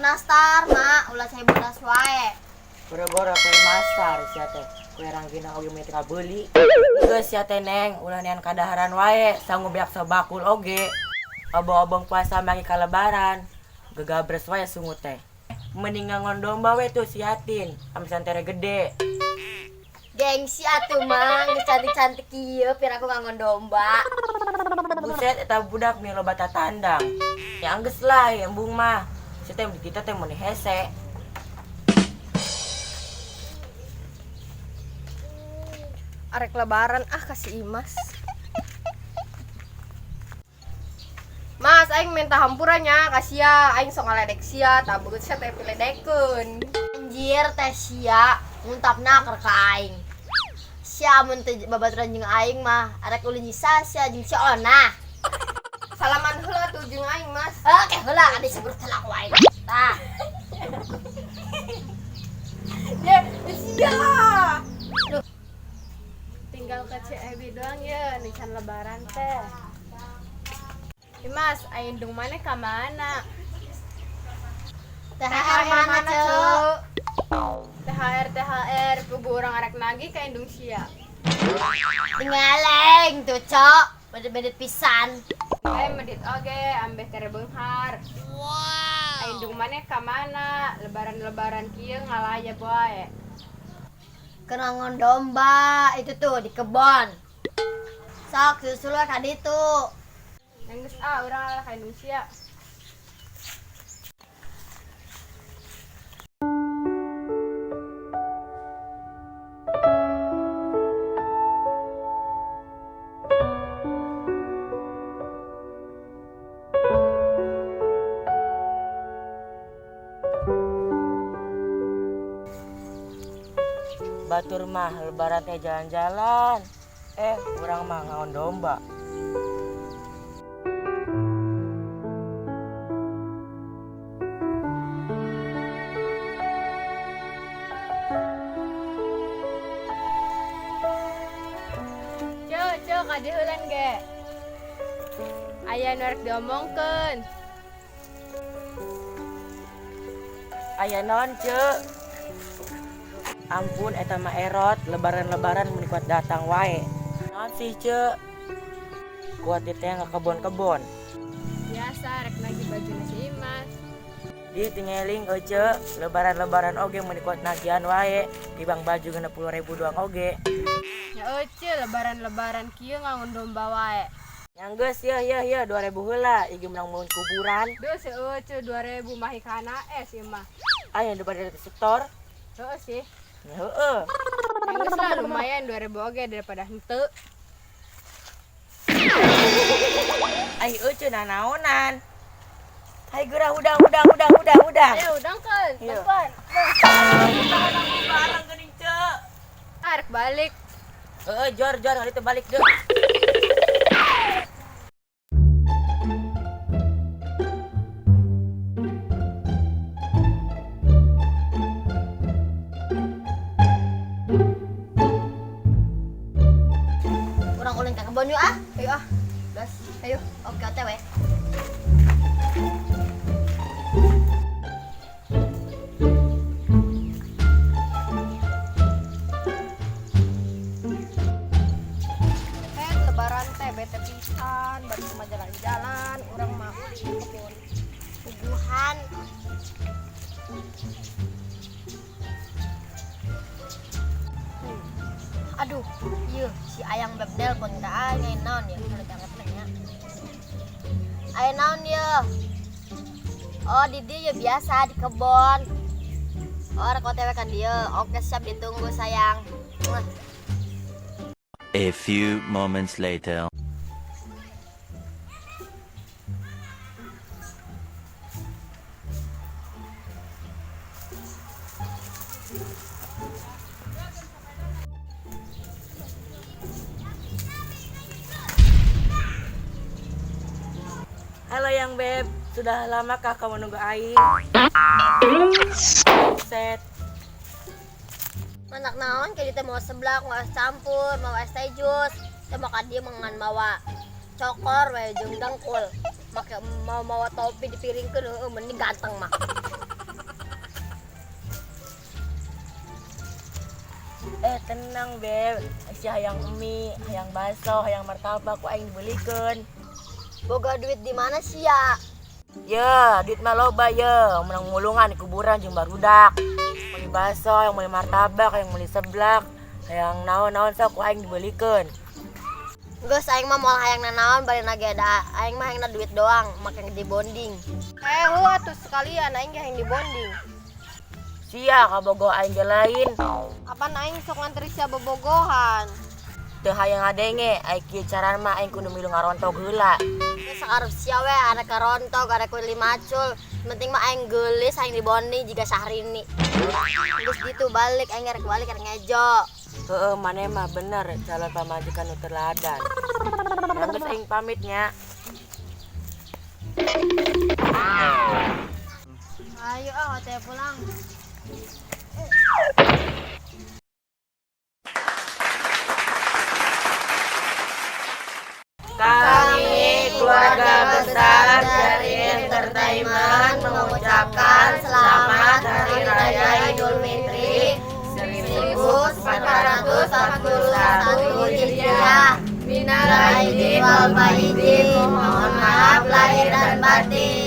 Nastar, mak, ulah cai bodas wae. Boro-boro kue masar sia teh. Kue ranggina oge meni teu kabeuli. Geus sia teh Neng, ulah nean kadaharan wae, sangu beak sabakul oge. Obong-obong puasa mangi ka lebaran. Gegabres wae sungu teh. Mending ngangon domba we tuh si Yatin, ame santere gede. Gengsi atuh mang, geus cantik-cantik kieu pira aku ngangon domba. Buset eta budak nih loba tatandang. Ya anggeus lah, embung mah. Si teh kita teh mun hese. Arek lebaran ah kasih Imas. Mas, aing minta hampurannya, kasih aing sok ngaledek sia, tak beut sia teh piledekeun. Anjir teh sia, nguntapna keur ka aing. Sia mun teu babaturan jeung aing mah, arek ulin nyisa sia jeung si Ona. Salaman heula tuh jeung aing, Mas. Oke heula adi sebut heula ku aing. Tah. Ya, sia. Tinggal ke CEB doang ya, nican lebaran teh. Mas, aing dung mana ka mana? THR mana, Ceu? THR THR, pugu urang arek nagih ka indung sia. Tingaleng tuh, Cok. Medit-medit pisan. Aing medit oge, ambeh tere beunghar. Wow. Aing dung mana ka mana? Lebaran-lebaran kieu ngalayap wae. Kenangan domba itu tuh di kebon. Sok susul ka ditu. Geus ah, urang ala ka indung sia. Batur mah lebaran teh jalan-jalan. Urang mah ngangon domba. Ceu, ceu kadiheulan ge. Aya nu rek diomongkeun. Aya naon, Ceu? Ampun eta mah erot, lebaran-lebaran mun kuat datang wae. Naon sih, Ceu? Kuat di teh kebon-kebon. Biasa rek nagih bajuna si Imas. Di tingeling euce, lebaran-lebaran oge mun kuat nagihan wae, tibang baju 60.000 doang oge. Ya euce, lebaran-lebaran kieu ngangon domba wae. Yang geus yeuh yeuh yeuh 2.000 heula, igi menang mun kuburan. Duh si euce 2.000 mah kana es ieu mah. Aya nu bade setor. Heeh sih. Heeh. Geus lah lumayan 2.000 oge daripada henteu. Ai euce nanaonan. Hai geura hudang hudang hudang hudang hudang. Ayo hudangkeun, telepon. Barang geuning ceu. Arek balik. Heeh, jor jor hari teh balik deuh. Urang ulin ka kebon yuk ah. Ayo ah. Gas. Ayo. Oke, OTW. Lebaran teh bete pisan, bari cuma jalan-jalan, urang mah ulin ka kebon. Puguhan. Aduh, ieu si Ayang beb nelpon ka aing, aya naon ya? Udah banget nanya. Aya naon ya? Oh, di dieu ya biasa di kebon. Oh, rek OTW ka dieu. Oke, siap ditunggu sayang. Muah. A few moments later. Halo Yang Beb, sudah lamakah kamu nunggu aing? Set. Manak naon kayak kita mau seblak, mau es campur, mau es teh jus. Teh maka dia mengan mawa cokor we jeung dengkul. Make mau mawa topi dipiringkeun heueuh mending ganteng mah. Eh, tenang, Beb. Si hayang mie, hayang baso, hayang martabak ku aing dibelikeun. Boga duit di mana sih ya? Ya, duit mah loba ya, menang mulungan di kuburan jeung barudak. Meuli baso, hayang meuli martabak, hayang meuli seblak, hayang naon-naon sok ku aing dibelikeun. Geus, aing mah moal hayang nanaon bari nage da aing mah hayangna duit doang, make di bonding. Eh, heuh atuh sekalian aing ge hayang di bonding. Sia kabogoh aing ge lain. Apan aing sok nganteri sia bobogohan. Teu hayang ngadenge, ai kieu carana mah aing kudu milu ngarontok heula. Geus sakarep sia we, arek karontok, arek kuli macul. Penting mah aing geulis, aing di bonding jiga Syahrini. Geus gitu balik, aing arek balik arek ngejo. Heeh, maneh mah bener calon pamajikan nu teladan. Ya geus, aing pamit nya. Ayo ah, OTW pulang. Kami keluarga besar dari Entertainment mengucapkan selamat Hari Raya Idul Fitri 1441 Hijriah. Minal aidin wal faizin. Mohon maaf lahir dan batin.